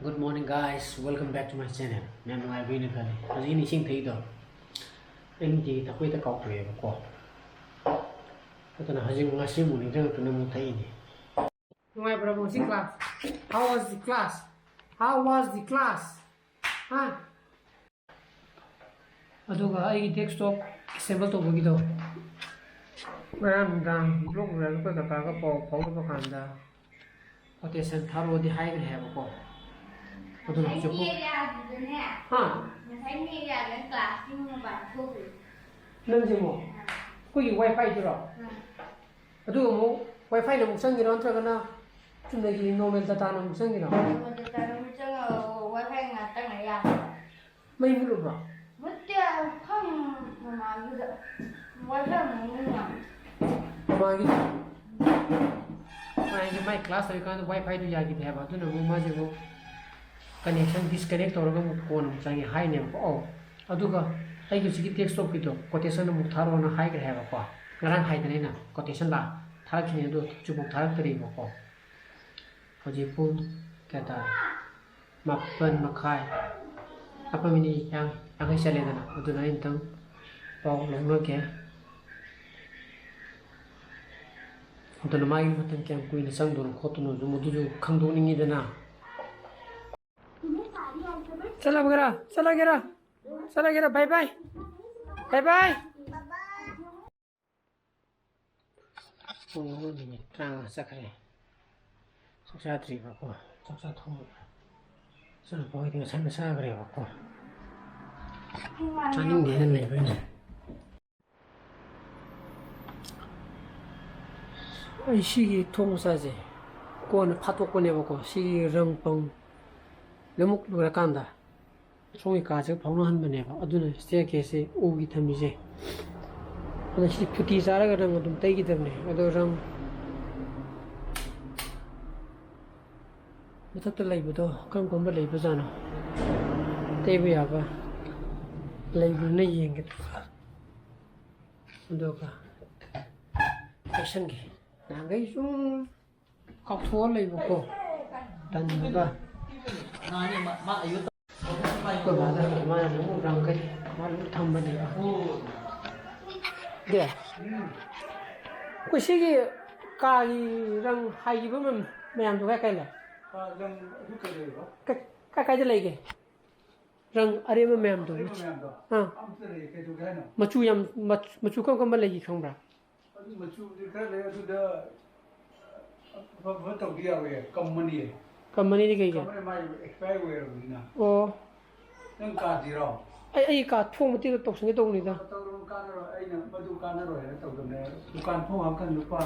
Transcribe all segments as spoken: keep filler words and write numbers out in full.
Good morning, guys. Welcome back to my channel. ꯃꯌꯥꯝ ꯅꯨꯡꯉꯥꯏꯕꯤꯅ ꯈꯜꯂꯤ꯫ ꯍꯧꯖꯤꯛ ꯏꯁꯤꯡ ꯊꯛꯏꯗꯣ ꯑꯩ ꯅꯨꯡꯇꯤꯒꯤ ꯊꯛꯄꯩꯗ ꯀꯥꯎꯊꯣꯛꯑꯦꯕꯀꯣ꯫ ꯑꯗꯨꯅ ꯍꯧꯖꯤꯛ ꯉꯁꯤ ꯑꯃꯨꯛ ꯅꯤꯡꯁꯤꯡꯉꯛꯇꯅ ꯑꯃꯨꯛ ꯊꯛꯏꯅꯦ꯫ ꯅꯨꯡꯉꯥꯏꯕ꯭ꯔꯕ ꯉꯁꯤ class? How was the class? How was the class? ꯍꯥ? ꯑꯗꯨꯒ ꯑꯩꯒꯤ desktop assemble ꯇꯧꯕꯒꯤꯗꯣ, ꯉꯔꯥꯡ ꯅꯨꯡꯗꯥꯡ ꯕ꯭ꯂꯣꯛ ꯔꯨꯔꯦꯜ ꯑꯩꯈꯣꯏ ꯀꯀꯥꯒ ꯄꯥꯎ ꯐꯥꯎꯅꯕ ꯀꯥꯟꯗ quotation ꯊꯥꯔꯛꯑꯣꯗꯤ ꯍꯥꯏꯈ꯭ꯔꯦ ꯍꯥꯏꯕꯀꯣ꯫ ꯑꯗꯨꯅ ꯉꯁꯥꯏ ꯍꯧꯖꯤꯛ ꯃꯤ ꯑꯦꯔꯤꯌꯥꯗꯨꯗꯅꯦ꯫ ꯍꯥ? ꯉꯁꯥꯏ ꯃꯤ ꯑꯦꯔꯤꯌꯥꯗ classꯀꯤ ꯃꯄꯥꯟ ꯊꯣꯛꯈ꯭ꯔꯦ꯫ ꯅꯪꯁꯦ ꯑꯃꯨꯛ ꯑꯩꯈꯣꯏꯒꯤ wifiꯗꯨꯔꯣ? ꯑꯥ꯫ ꯑꯗꯨꯒ ꯑꯃꯨꯛ wifiꯅ ꯑꯃꯨꯛ ꯆꯪꯉꯤꯔꯣ, ꯅꯠꯇ꯭ꯔꯒꯅ ꯆꯨꯝꯅꯒꯤ normal dataꯅ ꯑꯃꯨꯛ ꯆꯪꯉꯤꯔꯣ? Normal dataꯅ ꯑꯃꯨꯛ ꯆꯪꯉꯒ wifi ꯉꯥꯛꯇꯪ ꯂꯩ ꯌꯥꯕ꯫ ꯃꯩ ꯃꯨꯠꯂꯨꯕ꯭ꯔꯣ? ꯃꯨꯠꯇꯦ, ꯈꯪ-, ꯃꯃꯥꯡꯒꯤꯗ wifi ꯑꯃꯨꯛ ꯅꯨꯡꯉꯥꯏ꯫ ꯃꯃꯥꯡꯒꯤ, ꯃꯥꯒꯤ, ꯃꯥꯏ class ꯇꯧꯔꯤꯀꯥꯟꯗ wifiꯗꯨ ꯌꯥꯈꯤꯗꯦ ꯍꯥꯏꯕ, ꯑꯗꯨꯅ ꯑꯃꯨꯛ ꯃꯥꯁꯦ ꯑꯃꯨꯛ connection disconnect ꯇꯧꯔꯒ ꯑꯃꯨꯛ ꯀꯣꯟꯅ ꯑꯃꯨꯛ ꯆꯪꯉꯦ ꯍꯥꯏꯅꯦꯕꯀꯣ꯫ ꯑꯧ, ꯑꯗꯨꯒ ꯑꯩꯒꯤ ꯍꯧꯖꯤꯛꯀꯤ desktopꯀꯤꯗꯣ quotation ꯑꯃꯨꯛ ꯊꯥꯔꯛꯑꯣꯅ ꯍꯥꯏꯈ꯭ꯔꯦ ꯍꯥꯏꯕꯀꯣ꯫ ꯉꯔꯥꯡ ꯍꯥꯏꯗꯅ ꯑꯩꯅ quotation ꯂꯥꯛ ꯊꯥꯔꯛꯈꯤꯅꯤ, ꯑꯗꯣ ꯍꯧꯖꯤꯛꯐꯥꯎ ꯊꯥꯔꯛꯇ꯭ꯔꯤꯕꯀꯣ꯫ ꯍꯧꯖꯤꯛ ꯄꯨꯡ ꯀꯌꯥ ꯇꯥꯔꯦ? ꯃꯥꯄꯟ ꯃꯈꯥꯏ꯫ ꯃꯥꯄꯟ minute ꯌꯥꯡ-, ꯌꯥꯡꯈꯩ ꯆꯠꯂꯦꯗꯅ, ꯑꯗꯨꯅ ꯑꯩ ꯑꯝꯇꯪ ꯄꯥꯎ ꯂꯧꯅꯒꯦ꯫ ꯑꯗꯨꯅ ꯃꯥꯒꯤ ꯃꯇꯝ ꯀꯌꯥꯝ ꯀꯨꯏꯅ ꯆꯪꯗꯣꯏꯅꯣ ꯈꯣꯠꯇꯣꯏꯅꯣꯁꯨ ꯃꯗꯨꯁꯨ ꯈꯪꯗꯣꯛꯅꯤꯡꯉꯤꯗꯅ꯫ ꯆꯠꯂꯒꯦꯔꯥ? ꯆꯠꯂꯒꯦꯔꯥ? ꯆꯠꯂꯒꯦꯔꯥ? Bye bye. Bye bye. ꯄꯨꯡ ꯑꯃ minute ꯇꯔꯥꯃꯉꯥ ꯆꯠꯈ꯭ꯔꯦ꯫ ꯆꯥꯛ ꯆꯥꯗ꯭ꯔꯤꯕꯀꯣ꯫ ꯆꯥꯛ ꯆꯥꯊꯣꯛꯑꯒ ꯏꯆꯥꯅꯨꯄꯥ ꯍꯣꯏꯗꯤ ꯉꯁꯥꯏꯅ ꯆꯥꯈ꯭ꯔꯦꯕꯀꯣ꯫ ꯆꯥꯅꯤꯡꯗꯦꯅ ꯂꯩꯕꯩꯅꯦ꯫ ꯑꯩ ꯁꯤꯒꯤ ꯊꯣꯡ ꯃꯆꯥꯁꯦ ꯀꯣꯟꯅ ꯐꯥꯠꯇꯣꯛꯄꯅꯦꯕꯀꯣ꯫ ꯁꯤꯒꯤ ꯔꯪ ꯄꯪ ꯂꯣꯏꯅꯃꯛ ꯂꯣꯏꯔꯀꯥꯟꯗ ꯁꯣꯝꯒꯤ ꯀꯥꯁꯤꯒ ꯐꯥꯎꯅꯍꯟꯕꯅꯦꯕ꯫ ꯑꯗꯨꯅ staircaseꯁꯦ ꯎꯒꯤ ꯊꯝꯃꯤꯁꯦ꯫ ꯑꯗꯣ ꯁꯤ ꯐꯨꯇꯤ ꯆꯥꯔꯒ ꯔꯪ ꯑꯗꯨꯝ ꯇꯩꯈꯤꯗꯕꯅꯦ꯫ ꯑꯗꯣ ꯔꯪ ꯃꯊꯛꯇ ꯂꯩꯕꯗꯣ ꯀꯔꯝ ꯀꯔꯝꯕ ꯂꯩꯕꯖꯥꯠꯅꯣ? ꯇꯩꯕ ꯌꯥꯕ ꯂꯩꯕ꯭ꯔꯥꯅ ꯌꯦꯡꯒꯦ꯫ ꯑꯗꯨꯒ ꯇꯩꯁꯟꯒꯦ꯫ ꯅꯍꯥꯟꯈꯩ ꯁꯨꯝ ꯀꯥꯎꯊꯣꯛꯑ ꯂꯩꯕꯀꯣ꯫ ꯇꯟꯕꯒ꯫ ꯑꯩꯈꯣꯏ ꯕꯥꯗ ꯍꯪꯉꯦ, ꯃꯥꯅ ꯑꯗꯨꯝ ꯎꯔꯝꯒꯅꯤ, ꯃꯥ ꯑꯗꯨꯝ ꯊꯝꯕꯅꯦꯕ꯫ ꯗꯦ, ꯑꯩꯈꯣꯏ ꯁꯤꯒꯤ ꯀꯥꯒꯤ ꯔꯪ ꯍꯥꯏꯈꯤꯕ ꯃꯌꯥꯝ-, ꯃꯌꯥꯝꯗꯣ ꯀꯥꯏ ꯀꯥꯏ ꯂꯩ? ꯀꯥ-, ꯔꯪ ꯑꯗꯨ ꯀꯩ ꯂꯩꯕ? ꯀꯥꯏ, ꯀꯥꯏ ꯀꯥꯏꯗ ꯂꯩꯒꯦ? ꯔꯪ ꯑꯔꯦꯝꯕ ꯃꯌꯥꯝꯗꯣ꯫ ꯑꯔꯦꯝꯕ ꯃꯌꯥꯝꯗꯣ? ꯑꯥ꯫ ꯑꯝꯇ ꯂꯩ, ꯀꯩꯗꯧꯒꯦ ꯍꯥꯏꯅꯣ? ꯃꯆꯨ ꯌꯥꯝ, ꯃꯆ-, ꯃꯆꯨ ꯀꯔꯝ ꯀꯔꯝꯕ ꯂꯩꯒꯦ ꯈꯪꯕ꯭ꯔꯥ? ꯑꯗꯨ ꯃꯆꯨꯗꯤ ꯈꯔ ꯂꯩ, ꯑꯗꯨꯗ ꯑꯐ-, ꯑꯐꯕ ꯇꯧꯕ ꯌꯥꯔꯣꯏꯌꯦ, ꯀꯝꯄꯅꯤ꯫ ꯀꯝꯄꯅꯤꯗꯤ ꯀꯩꯒꯤ? ꯀꯝꯄꯅꯤ ꯃꯥꯏ ꯑꯦꯛꯁꯄꯥꯌꯔ ꯑꯣꯏꯔꯕꯅꯤꯅ꯫ ꯑꯣ꯫ ꯅꯪ ꯀꯥꯗꯤꯔꯣ? ꯑꯩ, ꯑꯩ ꯀꯥ ꯊꯣꯡ ꯃꯇꯦꯛꯇ ꯇꯧꯁꯟꯒꯦ ꯇꯧꯕꯅꯤꯗ꯫ ꯇꯧꯔꯨꯅꯨ, ꯀꯥꯟꯅꯔꯣꯏ꯫ ꯑꯩꯅ ꯃꯗꯨ ꯀꯥꯟꯅꯔꯣꯏ ꯍꯥꯏꯅ ꯇꯧꯗꯕꯅꯦ꯫ ꯗꯨꯀꯥꯟ ꯊꯣꯡ ꯍꯥꯡꯀꯥꯟꯗ ꯂꯨꯄꯥ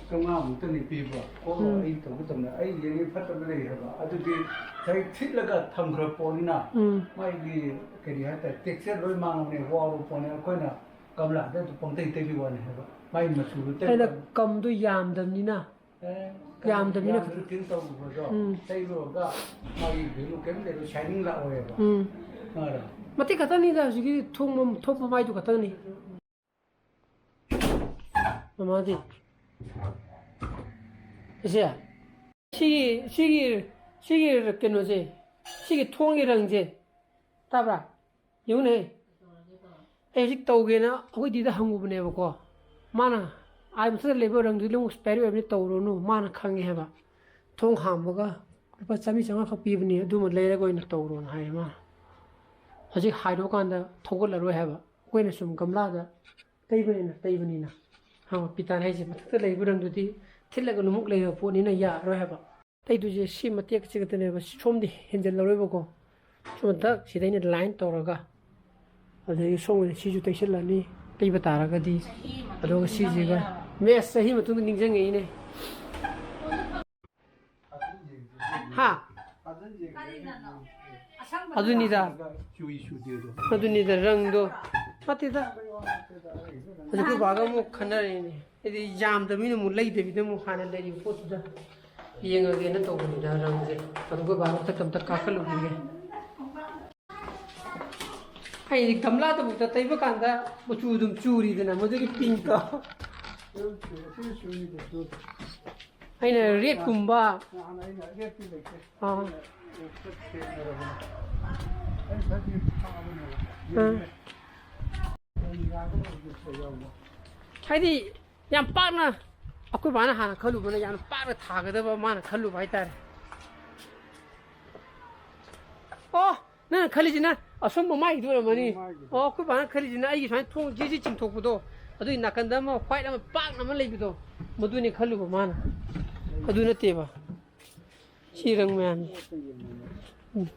ꯆꯥꯝꯃꯉꯥ ꯃꯨꯛꯇꯅꯤ ꯄꯤꯕ꯫ ꯑꯣ, ꯎꯝ꯫ ꯑꯩ ꯇꯧꯒꯦ ꯇꯧꯕꯅꯦ꯫ ꯑꯩ ꯌꯦꯡꯉꯦ ꯐꯠꯇꯕ ꯂꯩ ꯍꯥꯏꯕ꯫ ꯑꯗꯨꯗꯤ ꯍꯦꯛ ꯊꯤꯠꯂꯒ ꯊꯝꯈ꯭ꯔ ꯄꯣꯠꯅꯤꯅ ꯎꯝ꯫ ꯃꯥꯒꯤ ꯀꯔꯤ ꯍꯥꯏꯇꯥꯔꯦ, ꯇꯦꯛꯆꯔ ꯂꯣꯏ ꯃꯥꯡꯉꯕꯅꯦ, ꯋꯥꯎꯔ ꯄꯣꯠꯅꯦ꯫ ꯑꯩꯈꯣꯏꯅ ꯒꯝꯂꯥꯗ ꯑꯗꯨ ꯄꯪꯇꯩ ꯇꯩꯕꯤ ꯋꯥꯅꯤ ꯍꯥꯏꯕ꯫ ꯃꯥꯏ ꯃꯆꯨꯗꯣ ꯇꯩ ꯑꯩꯅ ꯀꯝꯗꯣ ꯌꯥꯝꯗꯕꯅꯤꯅ꯫ ꯑꯦ, ꯌꯥꯝꯗꯕꯅꯤꯅ ꯌꯥꯝꯗ꯭ꯔꯁꯨ ꯈꯤꯇꯪ ꯇꯤꯜ ꯇꯧꯕꯗꯣ ꯎꯝ꯫ ꯇꯩꯔꯨꯔꯒ ꯃꯥꯒꯤ ꯚꯦꯂꯨ ꯀꯔꯤꯝ ꯂꯩꯔꯣꯏ, ꯁꯥꯏꯅꯤꯡ ꯂꯥꯛꯑꯣꯏꯕ꯫ ꯎꯝ꯫ ꯈꯪꯉꯕ? ꯃꯇꯦꯛ ꯈꯛꯇꯅꯤꯗ ꯍꯧꯖꯤꯛꯀꯤ ꯊꯣꯡꯕ ꯊꯣꯛꯄ ꯃꯥꯏꯗꯨ ꯈꯛꯇꯅꯤ꯫ ꯃꯃꯥꯗꯤ꯫ ꯏꯆꯦ꯫ ꯁꯤꯒꯤ, ꯁꯤꯒꯤ, ꯁꯤꯒꯤ ꯀꯩꯅꯣꯁꯦ, ꯁꯤꯒꯤ ꯊꯣꯡꯒꯤ ꯔꯪꯁꯦ, ꯇꯥꯕ꯭ꯔꯥ? ꯌꯦꯡꯉꯨꯅꯦ꯫ ꯑꯩ ꯍꯧꯖꯤꯛ ꯇꯧꯒꯦꯅ ꯑꯩꯈꯣꯏ ꯗꯤꯗ ꯍꯪꯉꯨꯕꯅꯦꯕꯀꯣ꯫ ꯃꯥꯅ, "ꯑꯥ, ꯃꯊꯛꯇ ꯂꯩꯕ ꯔꯪꯗꯨꯗꯤ ꯑꯃꯨꯛ ꯑꯦꯛꯁꯄꯥꯌꯔꯤ ꯑꯣꯏꯕꯅꯤ, ꯇꯧꯔꯨꯔꯅꯨ", ꯃꯥꯅ ꯈꯪꯉꯦ ꯍꯥꯏꯕ꯫ ꯊꯣꯡ ꯍꯥꯡꯕꯒ ꯂꯨꯄꯥ ꯆꯥꯝꯃꯔꯤ ꯆꯥꯝꯃꯉꯥꯈꯛ ꯄꯤꯕꯅꯤ, ꯑꯗꯨꯃ ꯂꯩꯔꯒ ꯑꯣꯏꯅ ꯇꯧꯔꯣꯅ ꯍꯥꯏꯌꯦ ꯃꯥꯅ꯫ ꯍꯧꯖꯤꯛ ꯍꯥꯏꯗꯣꯛꯑꯀꯥꯟꯗ ꯊꯧꯒꯠꯂꯔꯣꯏ ꯍꯥꯏꯕ꯫ ꯑꯩꯈꯣꯏꯅ ꯁꯨꯝ ꯒꯝꯂꯥꯗ ꯇꯩꯕꯅꯤꯅ, ꯇꯩꯕꯅꯤꯅ꯫ ꯍꯥ, ꯄꯤꯇꯥꯟ ꯍꯥꯏꯁꯦ ꯃꯊꯛꯇ ꯂꯩꯕ ꯔꯪꯗꯨꯗꯤ ꯊꯤꯠꯂꯒ ꯂꯨꯃꯨꯛ ꯂꯩꯔꯕ ꯄꯣꯠꯅꯤꯅ ꯌꯥꯔꯔꯣꯏ ꯍꯥꯏꯕ꯫ ꯇꯩꯗꯣꯏꯁꯦ ꯁꯤ ꯃꯇꯦꯛꯁꯤ ꯈꯛꯇꯅꯦꯕ, ꯁꯣꯝꯗꯤ ꯍꯦꯟꯖꯜꯂꯔꯣꯏꯕꯀꯣ꯫ ꯁꯣꯝꯗ ꯁꯤꯗ ꯑꯩꯅ ꯂꯥꯏꯟ ꯇꯧꯔꯒ, ꯑꯗꯒꯤ ꯁꯣꯝꯒꯤꯗ ꯁꯤꯁꯨ ꯇꯩꯁꯜꯂꯅꯤ, ꯇꯩꯕ ꯇꯥꯔꯒꯗꯤ꯫ ꯑꯗꯨꯒ ꯁꯤꯁꯤꯒ, ꯃꯦꯁ ꯆꯍꯤ ꯃꯇꯨꯡꯗ ꯅꯤꯡꯁꯤꯡꯉꯛꯏꯅꯦ꯫ ꯍꯥ? ꯑꯗꯨꯅꯤꯗ꯫ ꯑꯗꯨꯅꯤꯗ, ꯔꯪꯗꯣ꯫ ꯐꯠꯇꯦꯗ꯫ ꯍꯧꯖꯤꯛ ꯑꯩꯈꯣꯏ ꯕꯥꯒ ꯑꯃꯨꯛ ꯈꯟꯅꯔꯤꯅꯦ꯫ ꯑꯩꯗꯤ ꯌꯥꯝꯗꯕꯅꯤꯅ ꯑꯃꯨꯛ ꯂꯩꯗꯕꯤꯗ ꯑꯃꯨꯛ ꯍꯥꯟꯅ ꯂꯩꯔꯤꯕ ꯄꯣꯠꯇꯨꯗ ꯌꯦꯡꯉꯒꯦꯅ ꯇꯧꯕꯅꯤꯗ, ꯔꯪꯁꯦ꯫ ꯑꯗꯨ ꯑꯩꯈꯣꯏ ꯕꯥ ꯃꯊꯛꯇ ꯑꯝꯇ ꯀꯥꯈꯠꯂꯨꯈꯤꯒꯦ꯫ ꯑꯩꯗꯤ ꯒꯝꯂꯥꯗꯨꯕꯨꯛꯇ ꯇꯩꯕ ꯀꯥꯟꯗ ꯃꯆꯨ ꯑꯗꯨꯝ ꯆꯨꯔꯤꯗꯅ, ꯃꯗꯨꯒꯤ ꯄꯤꯡꯛꯇꯣ꯫ ꯑꯩꯅ ꯔꯦꯗꯀꯨꯝꯕ, ꯑꯥ꯫ ꯎꯝ꯫ ꯍꯥꯏꯗꯤ ꯌꯥꯝ ꯄꯥꯛꯅ ꯑꯩꯈꯣꯏ ꯕꯥꯅ ꯍꯥꯟꯅ ꯈꯜꯂꯨꯕꯅ ꯌꯥꯝ ꯄꯥꯛꯅ ꯊꯥꯒꯗꯕ ꯃꯥꯅ ꯈꯜꯂꯨꯕ ꯍꯥꯏꯇꯥꯔꯦ꯫ ꯑꯣ, ꯅꯪꯅ ꯈꯜꯂꯤꯁꯤꯅ ꯑꯁꯣꯝ ꯃꯃꯥꯏꯒꯤꯗꯨ ꯑꯣꯏꯔꯝꯃꯅꯤ꯫ ꯃꯃꯥꯏꯒꯤꯗꯣ꯫ ꯑꯣ, ꯑꯩꯈꯣꯏ ꯕꯥꯅ ꯈꯜꯂꯤꯁꯤꯅ ꯑꯩꯒꯤ ꯁꯨꯃꯥꯏꯅ ꯊꯣꯡ ꯖꯤ ꯖꯤ ꯆꯤꯡꯊꯣꯛꯄꯗꯣ, ꯑꯗꯨꯒꯤ ꯅꯥꯀꯟꯗ ꯑꯃ white ꯑꯃ ꯄꯥꯛꯅ ꯑꯃ ꯂꯩꯕꯗꯣ, ꯃꯗꯨꯅꯦ ꯈꯜꯂꯨꯕ ꯃꯥꯅ꯫ ꯑꯗꯨ ꯅꯠꯇꯦꯕ꯫ ꯁꯤ ꯔꯪ ꯃꯌꯥꯝꯁꯦ꯫ ꯎꯝ꯫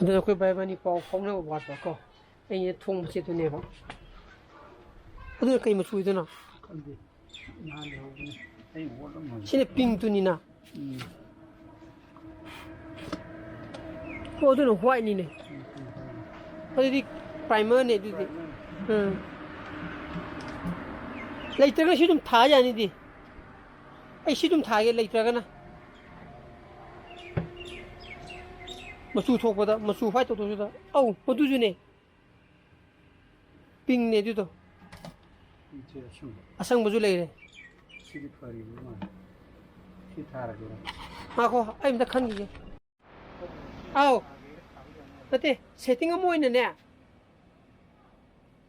ꯑꯗꯨꯅ ꯑꯩꯈꯣꯏ ꯕꯥꯏ ꯏꯕꯥꯅꯤ ꯄꯥꯎ ꯐꯥꯎꯅꯕ ꯋꯥꯠꯄ ꯀꯣ꯫ ꯑꯩꯅ ꯊꯣꯡ ꯃꯆꯦꯠꯇꯨꯅꯦꯕ꯫ ꯑꯗꯨꯅ ꯀꯩ ꯃꯆꯨ ꯑꯣꯏꯗꯣꯏꯅꯣ? ꯈꯪꯗꯦ꯫ ꯅꯍꯥꯟ ꯂꯩꯍꯧꯕꯅꯦ꯫ ꯑꯩ ꯍꯣꯠꯂꯝꯃꯒꯦ꯫ ꯁꯤꯅ pink ꯇꯨꯅꯤꯅ꯫ ꯎꯝ꯫ ꯑꯣ, ꯑꯗꯨꯅ white ꯅꯤꯅꯦ꯫ ꯎꯝ, ꯎꯝ, ꯎꯝ꯫ ꯑꯗꯨꯗꯤ primer ꯅꯦ ꯑꯗꯨꯗꯤ꯫ Primer꯫ ꯎꯝ꯫ ꯂꯩꯇ꯭ꯔꯒ ꯁꯤ ꯑꯗꯨꯝ ꯊꯥ ꯌꯥꯅꯤꯗꯤ꯫ ꯑꯩ ꯁꯤ ꯑꯗꯨꯝ ꯊꯥꯒꯦ ꯂꯩꯇ꯭ꯔꯒꯅ꯫ ꯃꯆꯨ ꯊꯣꯛꯄꯗ, ꯃꯆꯨ white ꯇꯧꯊꯣꯛꯄꯗ꯫ ꯑꯧ, ꯃꯗꯨꯁꯨꯅꯦ꯫ Pink ꯅꯦ ꯑꯗꯨꯗꯣ꯫ ꯁꯤ ꯑꯁꯪꯕ꯫ ꯑꯁꯪꯕꯁꯨ ꯂꯩꯔꯦ꯫ ꯁꯤꯗꯤ ꯐꯔꯤꯕ ꯃꯥꯜꯂꯦ꯫ ꯁꯤ ꯊꯥꯔꯒꯦꯔꯥ? ꯉꯥꯏꯈꯣ, ꯑꯩ ꯑꯝꯇ ꯈꯟꯈꯤꯒꯦ꯫ ꯑꯥꯎ꯫ ꯅꯠꯇꯦ, setting ꯑꯃ ꯑꯣꯏꯅꯅꯦ꯫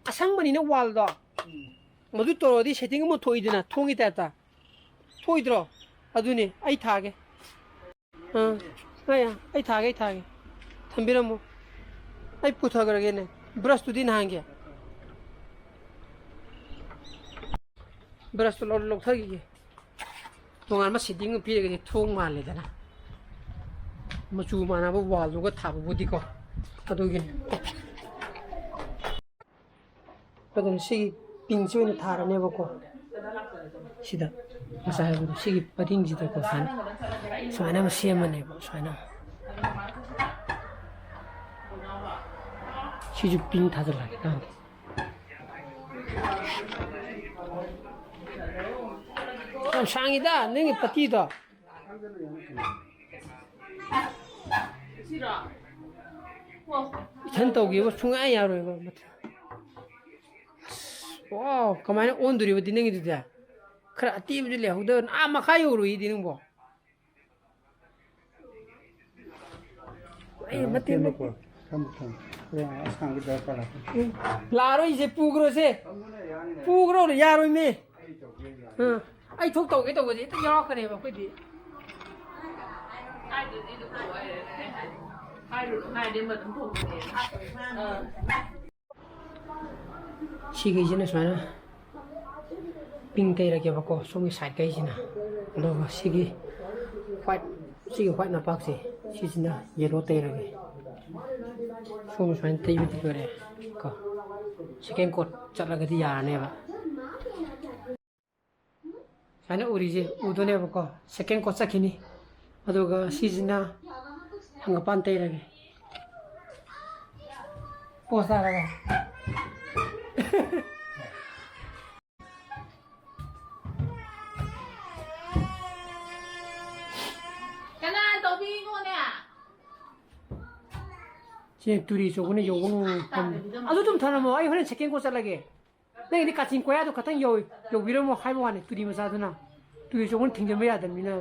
ꯑꯁꯪꯕꯅꯤꯅ wall ꯗꯣ꯫ ꯎꯝ꯫ ꯃꯗꯨ ꯇꯧꯔꯗꯤ setting ꯑꯃ ꯊꯣꯛꯏꯗꯅ, ꯊꯣꯡꯒꯤ type ꯇ꯫ ꯊꯣꯛꯏꯗ꯭ꯔꯣ? ꯑꯗꯨꯅꯦ, ꯑꯩ ꯊꯥꯒꯦ꯫ ꯑꯥ, ꯑꯩ, ꯑꯩ ꯊꯥꯒꯦ, ꯑꯩ ꯊꯥꯒꯦ꯫ ꯊꯝꯕꯤꯔꯝꯃꯣ꯫ ꯑꯩ ꯄꯨꯊꯈ꯭ꯔꯒꯦꯅꯦ꯫ Brush ꯇꯨꯗꯤ ꯅꯍꯥꯟꯒꯤ꯫ Brush ꯇꯨ ꯂꯧ-, ꯂꯧꯊꯈꯤꯒꯦ꯫ ꯇꯣꯉꯥꯟꯕ setting ꯑꯃ ꯄꯤꯔꯒꯗꯤ ꯊꯣꯡ ꯃꯥꯜꯂꯦꯗꯅ꯫ ꯃꯆꯨ ꯃꯥꯟꯅꯕ wall ꯗꯨꯒ ꯊꯥꯕꯕꯨꯗꯤꯀꯣ꯫ ꯑꯗꯨꯒꯤꯅꯤ꯫ ꯑꯗꯨꯅ ꯁꯤꯒꯤ pink ꯁꯤ ꯑꯣꯏꯅ ꯊꯥꯔꯅꯦꯕꯀꯣ꯫ ꯁꯤꯗ ꯉꯁꯥꯏ ꯍꯥꯏꯕꯗꯣ, ꯁꯤꯒꯤ ꯄꯔꯤꯡꯁꯤꯗꯀꯣ ꯁꯨꯃꯥꯏꯅ, ꯁꯨꯃꯥꯏꯅ ꯑꯃ ꯁꯦꯝꯃꯅꯦꯕ, ꯁꯨꯃꯥꯏꯅ꯫ ꯁꯤꯁꯨ pink ꯊꯥꯖꯤꯜꯂꯒꯦ ꯀꯥꯟꯗ꯫ ꯌꯥꯝ ꯁꯥꯡꯉꯤꯗ ꯅꯪꯒꯤ ꯄꯇꯤꯗꯣ꯫ ꯏꯊꯟ ꯇꯧꯒꯦꯕ ꯁꯨꯡꯌꯥ ꯌꯥꯔꯣꯏꯕ꯫ ꯑꯁ, ꯋꯥꯎ, ꯀꯃꯥꯏꯅ ꯑꯣꯟꯗꯣꯔꯤꯕꯗꯤ ꯅꯪꯒꯤꯗꯨꯗꯤ? ꯈꯔ ꯑꯇꯦꯟꯕꯗꯤ ꯂꯩꯍꯧꯗꯕ, ꯑꯥ ꯃꯈꯥ ꯌꯧꯔꯨꯏꯗꯤ ꯅꯪꯕꯣ꯫ ꯑꯩ ꯃꯇꯦꯛ ꯑꯇꯦꯟꯕ ꯃꯇꯦꯛ꯫ ꯄꯣ-, ꯊꯝꯃꯣ, ꯊꯝꯃꯣ꯫ ꯍꯣꯔꯦꯟ ꯑꯁꯥꯡꯕ ꯗꯔꯀꯥꯔ ꯂꯥꯛꯀꯅꯤ꯫ ꯎꯝ꯫ ꯂꯥꯛꯑꯔꯣꯏꯁꯦ, ꯄꯨꯈ꯭ꯔꯣꯁꯦ꯫ ꯄꯨꯈ꯭ꯔꯣ, ꯌꯥꯔꯣꯏꯃꯦ꯫ ꯑꯥ, ꯑꯩ ꯊꯣꯛ ꯇꯧꯒꯦ ꯇꯧꯕꯁꯦ ꯍꯦꯛꯇ ꯌꯥꯎꯔꯛꯀꯅꯦꯕ ꯑꯩꯈꯣꯏꯗꯤ꯫ ꯁꯤꯈꯩꯁꯤꯅ ꯁꯨꯃꯥꯏꯅ ꯄꯤꯡ ꯇꯩꯔꯒꯦꯕꯀꯣ, ꯁꯣꯝꯒꯤ ꯁꯥꯏꯠꯈꯩꯁꯤꯅ꯫ ꯑꯗꯨꯒ ꯁꯤꯒꯤ ꯋꯥꯏꯠ, ꯁꯤꯒꯤ ꯋꯥꯏꯠ ꯃꯄꯥꯛꯁꯦ, ꯁꯤꯁꯤꯅ ꯌꯦꯂꯣ ꯇꯩꯔꯒꯦ꯫ ꯁꯣꯝ ꯁꯨꯃꯥꯏꯅ ꯇꯩꯕꯗꯤ ꯂꯣꯏꯔꯦ ꯀꯣ꯫ ꯁꯦꯀꯦꯟ ꯀꯣꯠ ꯆꯠꯂꯒꯗꯤ ꯌꯥꯔꯅꯦꯕ꯫ ꯁꯨꯃꯥꯏꯅ ꯎꯔꯤꯁꯦ ꯎꯗꯣꯏꯅꯦꯕꯀꯣ꯫ ꯁꯦꯀꯦꯟ ꯀꯣꯠ ꯆꯠꯈꯤꯅꯤ꯫ ꯑꯗꯨꯒ ꯁꯤꯁꯤꯅ ꯍꯪꯒꯄꯥꯟ ꯇꯩꯔꯒꯦ꯫ ꯄꯣꯁ ꯇꯥꯔꯒ꯫ ꯀꯅꯥ ꯇꯧꯕꯤꯅꯣꯅꯦ? ꯁꯤ ꯇꯨꯔꯤ ꯆꯧꯕꯅ ꯌꯧꯕ ꯉꯝꯃꯣꯏ꯫ ꯑꯗꯨ ꯑꯗꯨꯝ ꯊꯅꯝꯃꯣ, ꯑꯩ ꯍꯣꯔꯦꯟ ꯁꯦꯀꯦꯟ ꯀꯣꯠ ꯆꯠꯂꯒꯦ꯫ ꯅꯪꯒꯤꯗꯤ ꯀꯥꯆꯤꯟ ꯀꯣꯌꯥꯗꯣ ꯈꯇꯪ ꯌꯧ-, ꯌꯧꯕꯤꯔꯝꯃꯣ ꯍꯥꯏꯕ ꯋꯥꯅꯤ, ꯇꯨꯔꯤ ꯃꯆꯥꯗꯨꯅ꯫ ꯇꯨꯔꯤ ꯆꯧꯕꯅ ꯊꯤꯡꯖꯤꯟꯕ ꯌꯥꯗꯕꯅꯤꯅ꯫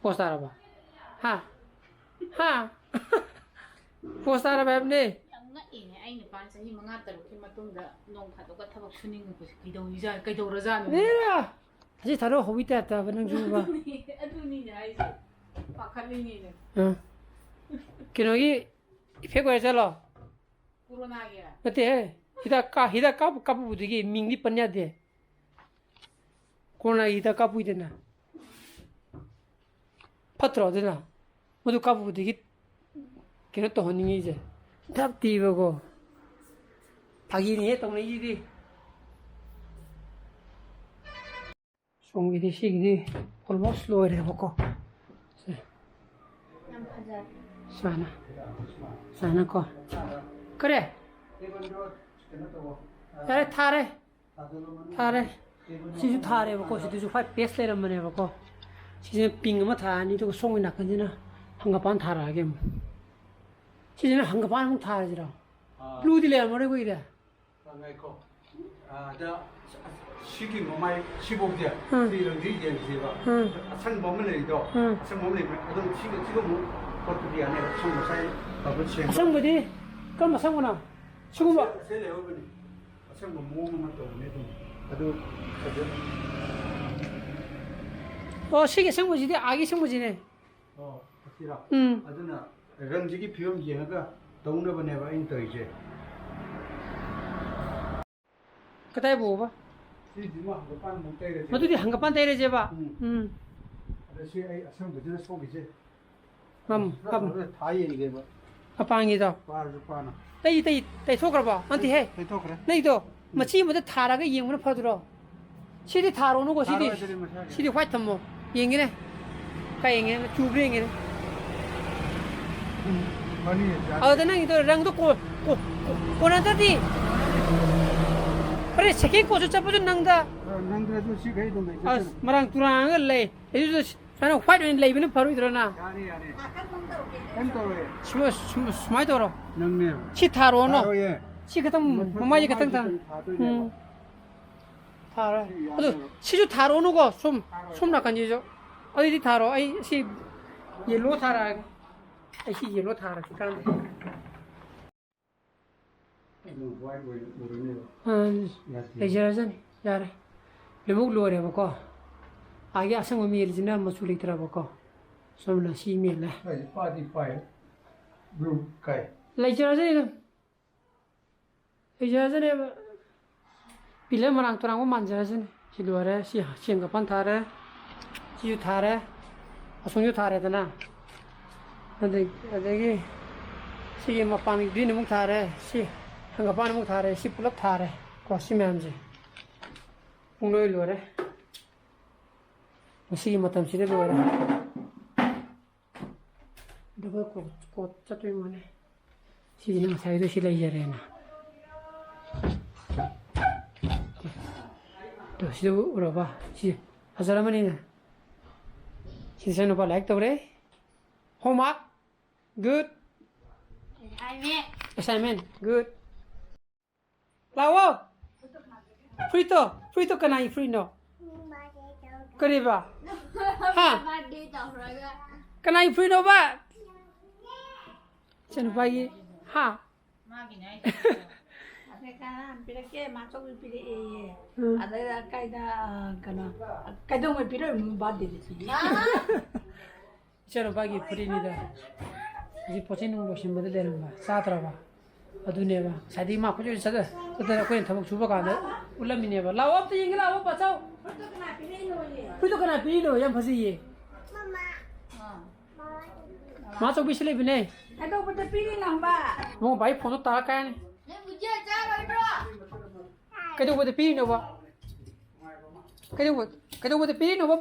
ꯄꯣꯁ ꯇꯥꯔꯕ? ꯍꯥ? ꯍꯥ? ꯄꯣꯁ ꯇꯥꯔꯕ ꯍꯥꯏꯕꯅꯦ꯫ ꯌꯥꯝ ꯉꯛꯏꯅꯦ, ꯑꯩ ꯅꯨꯄꯥꯅ ꯆꯍꯤ ꯃꯉꯥ ꯇꯔꯨꯛꯀꯤ ꯃꯇꯨꯡꯗ ꯅꯣꯡ ꯐꯥꯗꯣꯛꯀ ꯊꯕꯛ ꯁꯨꯅꯤꯡꯉꯛꯄꯁꯦ ꯀꯩꯗꯧꯔꯤꯖꯥꯠ-, ꯀꯩꯗꯧꯔꯖꯥꯠꯅꯣ? ꯑꯦꯔꯥ! ꯑꯁꯤ ꯊꯥꯔꯣ ꯍꯧꯕꯤ ꯇꯥꯏꯞꯇꯕ ꯅꯪꯁꯨꯕ꯫ ꯑꯗꯨꯅꯤ-, ꯑꯗꯨꯅꯤꯅꯦ ꯍꯥꯏꯁꯦ꯫ ꯄꯥꯈꯠꯂꯤꯅꯤꯅꯦ꯫ ꯑ꯫ ꯀꯩꯅꯣꯒꯤ ꯏꯐꯦꯛ ꯑꯣꯏꯔ ꯆꯠꯂꯣ꯫ ꯀꯣꯔꯣꯅꯥꯒꯤ? ꯅꯠꯇꯦꯍꯦ꯫ ꯍꯤꯗꯥꯛ ꯀꯥ-, ꯍꯤꯗꯥꯛ ꯀꯥꯞꯄꯨ ꯀꯥꯞꯄꯨꯕꯗꯒꯤ ꯃꯤꯡꯗꯤ ꯄꯟ ꯌꯥꯗꯦ꯫ ꯀꯣꯔꯣꯅꯥꯒꯤ ꯍꯤꯗꯥꯛ ꯀꯥꯞꯄꯨꯏꯗꯅ꯫ ꯐꯠꯇ꯭ꯔꯣ ꯑꯗꯨꯅ? ꯃꯗꯨ ꯀꯥꯞꯄꯨꯕꯗꯒꯤ ꯀꯩꯅꯣ ꯇꯧꯍꯟꯅꯤꯡꯉꯤꯁꯦ꯫ ꯊꯞꯇꯤꯕꯀꯣ꯫ ꯐꯥꯒꯤꯅꯤꯍꯦ ꯇꯧꯅꯩꯁꯤꯗꯤ꯫ ꯁꯣꯝꯒꯤꯗꯤ ꯁꯤꯒꯤꯗꯤ almost ꯂꯣꯏꯔꯦꯕꯀꯣ꯫ ꯁꯦ꯫ ꯌꯥꯝ ꯐꯖꯔꯦ꯫ ꯁꯨꯃꯥꯏꯅ꯫ ꯁꯨꯃꯥꯏꯅꯀꯣ꯫ ꯀꯔꯤ? ꯌꯥꯔꯦ, ꯊꯥꯔꯦ꯫ ꯊꯥꯔꯦ꯫ ꯁꯤꯁꯨ ꯊꯥꯔꯦꯕꯀꯣ꯫ ꯁꯤꯗꯁꯨ white paste ꯂꯩꯔꯝꯕꯅꯦꯕꯀꯣ꯫ ꯁꯤꯁꯤꯅ pink ꯑꯃ ꯊꯥꯔꯅꯤ, ꯑꯗꯨꯒ ꯁꯣꯝꯒꯤ ꯅꯥꯀꯟꯁꯤꯅ ꯍꯪꯒꯄꯥꯟ ꯊꯥꯔꯛꯑꯒꯦ ꯑꯃꯨꯛ꯫ ꯁꯤꯁꯤꯅ ꯍꯪꯒꯄꯥꯟ ꯑꯃꯨꯛ ꯊꯥꯔꯁꯤꯔꯣ? ꯑꯥ꯫ ꯕ꯭ꯂꯨꯗꯤ ꯂꯩꯔꯝꯃꯔꯣꯏ ꯀꯨꯏꯔꯦ꯫ ꯉꯥꯏꯈꯣ꯫ ꯑꯗ ꯁꯤꯒꯤ ꯃꯃꯥꯏ ꯁꯤꯐꯧꯁꯦ, ꯎꯝ꯫ ꯁꯤ ꯔꯪꯁꯤ ꯌꯦꯡꯁꯦꯕ꯫ ꯎꯝ꯫ ꯑꯁꯪꯕ ꯑꯃ ꯂꯩꯗꯣ, ꯎꯝ꯫ ꯑꯁꯪꯕ ꯑꯃ ꯂꯩꯕꯅꯦ꯫ ꯑꯗꯨꯝ ꯁꯤꯒ, ꯁꯤꯒ ꯑꯃꯨꯛ ꯈꯣꯠꯄꯗꯤ ꯌꯥꯅꯦꯕ꯫ ꯑꯁꯪꯕ ꯉꯁꯥꯏ ꯇꯧꯕ ꯁꯦꯝꯕ꯫ ꯑꯁꯪꯕꯗꯤ ꯀꯔꯝꯕ ꯑꯁꯪꯕꯅꯣ? ꯁꯤꯒꯨꯝꯕ? ꯁꯤ, ꯁꯤ ꯂꯩꯍꯧꯕꯅꯤ꯫ ꯑꯁꯪꯕ ꯃꯑꯣꯡ ꯑꯃ ꯇꯧꯕꯅꯦ ꯑꯗꯨꯝ꯫ ꯑꯗꯨ ꯐꯖꯅ꯫ ꯑꯣ, ꯁꯤꯒꯤ ꯑꯁꯪꯕꯁꯤꯗꯤ ꯑꯥꯒꯤ ꯑꯁꯪꯕꯁꯤꯅꯦ꯫ ꯑꯣ, ꯑꯁꯤꯔꯣ? ꯎꯝ꯫ ꯑꯗꯨꯅ ꯔꯪꯁꯤꯒꯤ ꯐꯤꯕꯝ ꯌꯦꯡꯉꯒ ꯇꯧꯅꯕꯅꯦꯕ ꯑꯩꯅ ꯇꯧꯔꯤꯁꯦ꯫ ꯀꯗꯥꯏ ꯐꯥꯎꯕ? ꯁꯤꯁꯤꯃ ꯍꯪꯒꯄꯥꯟ ꯑꯃꯨꯛ ꯇꯩꯔꯁꯦ꯫ ꯃꯗꯨꯗꯤ ꯍꯪꯒꯄꯥꯟ ꯇꯩꯔꯁꯦꯕ꯫ ꯎꯝ꯫ ꯎꯝ꯫ ꯑꯗ ꯁꯤ ꯑꯩ ꯑꯁꯪꯕꯁꯤꯅ ꯁꯣꯛꯏꯁꯦ꯫ ꯃꯝ-, ꯈꯔ ꯃꯝ-꯫ ꯐꯖꯅ ꯊꯥ ꯌꯦꯡꯒꯦꯕ꯫ ꯃꯄꯥꯟꯒꯤꯗꯣ? ꯄꯥꯔꯁꯨ ꯄꯥꯅ꯫ ꯇꯩ-, ꯇꯩ-, ꯇꯩꯊꯣꯛꯈ꯭ꯔꯕꯣ? ꯅꯠꯇꯦꯍꯦ꯫ ꯇꯩꯊꯣꯛꯈ꯭ꯔꯦ꯫ ꯅꯪꯒꯤꯗꯣ ꯎꯝ꯫ ꯃꯆꯤ ꯑꯃꯗ ꯊꯥꯔꯒ ꯌꯦꯡꯕꯅ ꯐꯗ꯭ꯔꯣ? ꯁꯤꯗꯤ ꯊꯥꯔꯣꯅꯨꯀꯣ, ꯁꯤꯗꯤ꯫ ꯊꯥꯔꯣꯏ, ꯑꯗꯨꯗꯤ ꯃꯁꯥꯒꯤ꯫ ꯁꯤꯗꯤ white ꯊꯝꯃꯣ꯫ ꯌꯦꯡꯒꯦꯅꯦ꯫ ꯀꯥꯏ ꯌꯦꯡꯒꯦꯅꯦ? ꯆꯨꯕ꯭ꯔꯥ ꯌꯦꯡꯒꯦꯅꯦ꯫ ꯎꯝ, ꯃꯅꯤ ꯌꯥꯗꯦ꯫ ꯑꯗꯨꯗ ꯅꯪꯒꯤꯗꯣ ꯔꯪꯗꯣ ꯀꯣ-, ꯀꯣ-, ꯀꯣ-, ꯀꯣꯟꯅꯗ꯭ꯔꯗꯤ꯫ ꯍꯣꯔꯦꯟ second coat ꯁꯨ ꯆꯠꯄꯁꯨ ꯅꯪꯗ꯫ ꯑ, ꯅꯪꯗ꯭ꯔꯁꯨ ꯁꯤꯈꯩ ꯑꯗꯨꯝ ꯂꯩꯖꯁꯅꯨ꯫ ꯑꯁ, ꯃꯔꯥꯡ ꯇꯨꯔꯥꯡꯉꯒ ꯂꯩ꯫ ꯑꯗꯨꯗ ꯁꯨꯃꯥꯏꯅ white ꯑꯣꯏꯅ ꯂꯩꯕꯅ ꯐꯔꯣꯏꯗ꯭ꯔꯣ ꯅꯪ? ꯌꯥꯔꯦ, ꯌꯥꯔꯦ꯫ ꯀꯩꯝ ꯇꯧꯔꯣꯏ꯫ ꯁꯨꯃꯥꯏ-, ꯁꯨꯝ-, ꯁꯨꯃꯥꯏꯅ ꯇꯧꯔꯣ꯫ ꯅꯪꯅꯦ꯫ ꯁꯤ ꯊꯥꯔꯣꯅꯣ꯫ ꯊꯥꯔꯣꯏꯌꯦ꯫ ꯁꯤ ꯈꯛꯇꯪ, ꯃꯊꯛ ꯃꯃꯥꯏꯁꯦ ꯈꯛꯇꯪ ꯃꯃꯥꯏꯁꯦ ꯊꯥ-, ꯈꯛꯇꯪ ꯊꯥꯗꯣꯏꯅꯦꯕ꯫ ꯎꯝ꯫ ꯊꯥꯔꯣꯏ꯫ ꯁꯤ ꯑꯗꯨ ꯌꯥꯗꯦꯕ꯫ ꯁꯤꯁꯨ ꯊꯥꯔꯣꯅꯨꯀꯣ, ꯁꯨꯝ, ꯊꯥꯔꯣꯏ, ꯁꯨꯝ ꯊꯥꯔꯣꯏ꯫ ꯅꯥꯀꯟꯁꯤꯁꯨ꯫ ꯑꯗꯨꯗꯤ ꯊꯥꯔꯣ꯫ ꯑꯩ ꯁꯤ yellow ꯊꯥꯔꯛꯑꯒꯦ꯫ ꯑꯩ ꯁꯤ yellow ꯊꯥꯔꯛꯀꯦ ꯀꯥꯟꯗꯦ꯫ ꯑꯗꯨ white ꯑꯣꯏꯅ ꯎꯔꯅꯦꯕ꯫ ꯑꯥ, ꯌꯥꯗꯦ꯫ ꯂꯩꯖꯔꯖꯅꯤ꯫ ꯌꯥꯔꯦ꯫ ꯂꯣꯏꯅꯃꯛ ꯂꯣꯏꯔꯦꯕꯀꯣ꯫ ꯑꯥꯒꯤ ꯑꯁꯪꯕ ꯃꯦꯜꯂꯤꯁꯤꯅ ꯃꯆꯨ ꯂꯩꯇ꯭ꯔꯕꯀꯣ꯫ ꯁꯣꯝꯅ ꯁꯤ ꯃꯦꯜꯂꯦ꯫ ꯑꯩ ꯄꯥꯗꯤ ꯄꯥꯏ꯫ Blue ꯀꯥꯏ꯫ ꯂꯩꯖꯔꯖꯅꯤ ꯑꯗꯨꯝ꯫ ꯂꯩꯖꯔꯖꯅꯦꯕ꯫ Pillar ꯃꯔꯥꯡ ꯇꯨꯔꯥꯡꯕ ꯃꯥꯟꯖꯔꯁꯅꯤ꯫ ꯁꯤ ꯂꯣꯏꯔꯦ꯫ ꯁꯤ ꯁꯦꯝꯒꯠꯐꯝ ꯊꯥꯔꯦ꯫ ꯁꯤꯁꯨ ꯊꯥꯔꯦ꯫ ꯑꯁꯣꯝꯁꯨ ꯊꯥꯔꯦꯗꯅ꯫ ꯑꯗꯩ-, ꯑꯗꯒꯤ ꯁꯤꯒꯤ ꯃꯄꯥꯟꯒꯤ green ꯑꯃꯨꯛ ꯊꯥꯔꯦ꯫ ꯁꯤ ꯍꯪꯒꯄꯥꯟ ꯑꯃꯨꯛ ꯊꯥꯔꯦ꯫ ꯁꯤ ꯄꯨꯂꯞ ꯊꯥꯔꯦ꯫ ꯀꯣ, ꯁꯤ ꯃꯌꯥꯝꯁꯦ꯫ ꯄꯨꯡꯂꯣꯏ ꯂꯣꯏꯔꯦ꯫ ꯉꯁꯤꯒꯤ ꯃꯇꯝꯁꯤꯗ ꯂꯣꯏꯔꯦ꯫ Double coat, coat ꯆꯠꯇꯣꯏ ꯃꯥꯜꯂꯦ꯫ ꯁꯤꯁꯤꯅ ꯉꯁꯥꯏꯗꯣ ꯁꯤ ꯂꯩꯖꯔꯦꯅ꯫ ꯇꯣ, ꯁꯤꯗ ꯎꯔꯕ? ꯁꯤ ꯐꯖꯔꯝꯃꯅꯤꯅꯦ꯫ ꯁꯤꯗ ꯏꯆꯥꯅꯨꯄꯥ ꯂꯥꯏꯔꯤꯛ ꯇꯧꯔꯦ꯫ Homework? Good. Assignment. Assignment. Good. ꯂꯥꯛꯑꯣ. ꯐꯨꯔꯤꯠꯇꯣ, ꯐꯨꯔꯤꯠꯇꯣ ꯀꯅꯥꯒꯤ ꯐꯨꯔꯤꯠꯅꯣ? ꯀꯔꯤꯕ? ꯍꯥ? Birthday ꯇꯧꯔꯒ꯫ ꯀꯅꯥꯒꯤ ꯐꯨꯔꯤꯠꯅꯣꯕ? ꯏꯆꯥꯅꯨꯄꯥꯒꯤ꯫ ꯍꯥ? ꯃꯥꯒꯤꯅꯦ ꯍꯥꯏꯁꯦ꯫ ꯑꯗꯩ ꯀꯅꯥꯅ ꯄꯤꯔꯛꯀꯦ? ꯃꯥꯆꯧꯕꯤ ꯄꯤꯔꯛꯑꯦꯌꯦ꯫ ꯎꯝ꯫ ꯑꯗꯩꯗ ꯀꯥꯏꯗ, ꯑ, ꯀꯩꯅꯣ, ꯀꯩꯗꯧꯉꯩ ꯄꯤꯔꯛꯏꯅꯣ birthdayꯗ ꯄꯤꯔꯛꯏ? ꯏꯆꯥꯅꯨꯄꯥꯒꯤ ꯐꯨꯔꯤꯠꯅꯤꯗ꯫ ꯍꯧꯖꯤꯛ ꯄꯣꯠꯆꯩ ꯅꯨꯡ ꯂꯣꯏꯁꯤꯟꯕꯗ ꯂꯩꯔꯝꯕ꯫ ꯆꯥꯗ꯭ꯔꯕ? ꯑꯗꯨꯅꯦꯕ꯫ ꯉꯁꯥꯏꯗꯒꯤ ꯃꯥ ꯈꯨꯠꯆꯣꯏ ꯆꯠ-, ꯆꯠꯇꯅ ꯑꯩꯈꯣꯏꯅ ꯊꯕꯛ ꯁꯨꯕ ꯀꯥꯟꯗ ꯎꯠꯂꯝꯃꯤꯅꯦꯕ꯫ ꯂꯥꯛꯑꯣ ꯑꯝꯇ ꯌꯦꯡꯒꯦ ꯂꯥꯛꯑꯣ ꯄꯥꯆꯧ꯫ ꯐꯨꯔꯤꯠꯇꯣ ꯀꯅꯥ ꯄꯤꯔꯛꯏꯅꯣ? ꯌꯥꯝ ꯐꯖꯩꯌꯦ꯫ ꯃꯥꯆꯧꯕꯤꯁꯨ ꯂꯩꯕꯅꯦ꯫ ꯀꯩꯗꯧꯕꯗ ꯄꯤꯔꯤꯅꯣ ꯍꯥꯏꯕ? ꯏꯕꯨꯡꯉꯣ, ꯚꯥꯏ ꯐꯣꯟꯗꯣ ꯇꯥꯔ ꯀꯥꯏꯅꯤ꯫ ꯅꯪ ꯕꯨꯖꯤꯌꯥ ꯆꯥꯔꯣꯏꯗ꯭ꯔꯣ? ꯀꯩꯗꯧꯕꯗ ꯄꯤꯔꯤꯅꯣꯕ? ꯀꯩꯗꯧꯕ-, ꯀꯩꯗꯧꯕꯗ ꯄꯤꯔꯤꯅꯣꯕ?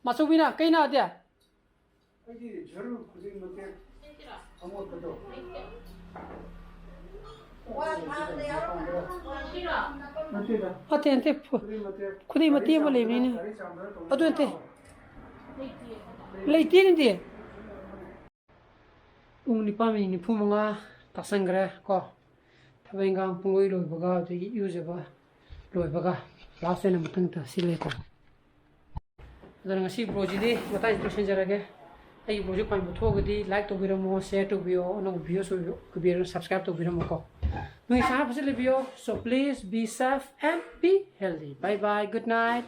ꯃꯥꯆꯧꯕꯤꯅ ꯀꯩꯅꯣ ꯑꯗꯤ? ꯑꯩꯗꯤ ꯖꯔꯨ ꯈꯨꯗꯤꯡ ꯃꯇꯦꯛ ꯑꯃꯣꯠꯄꯗꯣ꯫ ꯅꯠꯇꯦꯗ꯫ ꯅꯠꯇꯦ, ꯅꯠꯇꯦ꯫ ꯈꯨꯗꯩ ꯃꯇꯦꯛ꯫ ꯈꯨꯗꯩ ꯃꯇꯦꯛ ꯑꯃ ꯂꯩꯕꯅꯤꯅꯦ꯫ ꯒꯥꯔꯤ ꯆꯥꯝꯕꯗ ꯇꯧꯕ ꯑꯗꯨ ꯅꯠꯇꯦ꯫ ꯂꯩꯇꯦꯅꯦꯗꯤ꯫ ꯄꯨꯡ ꯅꯤꯄꯥꯟ ꯃꯤꯅꯤꯠ ꯅꯤꯐꯨ ꯃꯉꯥ ꯇꯥꯁꯟꯈ꯭ꯔꯦ ꯀꯣ꯫ ꯊꯕꯛ ꯏꯟꯈꯥꯡ ꯄꯨꯡꯂꯣꯏ ꯂꯣꯏꯕꯒ, ꯑꯗꯒꯤ ꯏꯔꯨꯖꯕ ꯂꯣꯏꯕꯒ, last ꯑꯣꯏꯅ ꯃꯊꯪ ꯇꯧꯁꯤ ꯂꯩꯀꯣ꯫ ꯑꯗꯨꯅ ꯉꯁꯤ vlogꯁꯤꯗꯤ ꯃꯇꯥꯡꯁꯤꯗ ꯂꯣꯏꯁꯤꯟꯖꯔꯒꯦ꯫ ꯑꯩꯒꯤ vlogꯁꯤ ꯄꯥꯝꯕꯤꯕ ꯊꯣꯛꯑꯒꯗꯤ like ꯇꯧꯕꯤꯔꯝꯃꯣ, share ꯇꯧꯕꯤꯌꯣ, ꯑꯅꯧꯕ viewers ꯑꯣꯏꯕꯤꯔꯒꯅ subscribe ꯇꯧꯕꯤꯔꯝꯃꯣꯀꯣ꯫ ꯅꯣꯏ ꯏꯁꯥ ꯐꯖꯅ ꯂꯩꯕꯤꯌꯣ꯫ So please be safe and be healthy. Bye bye, good night.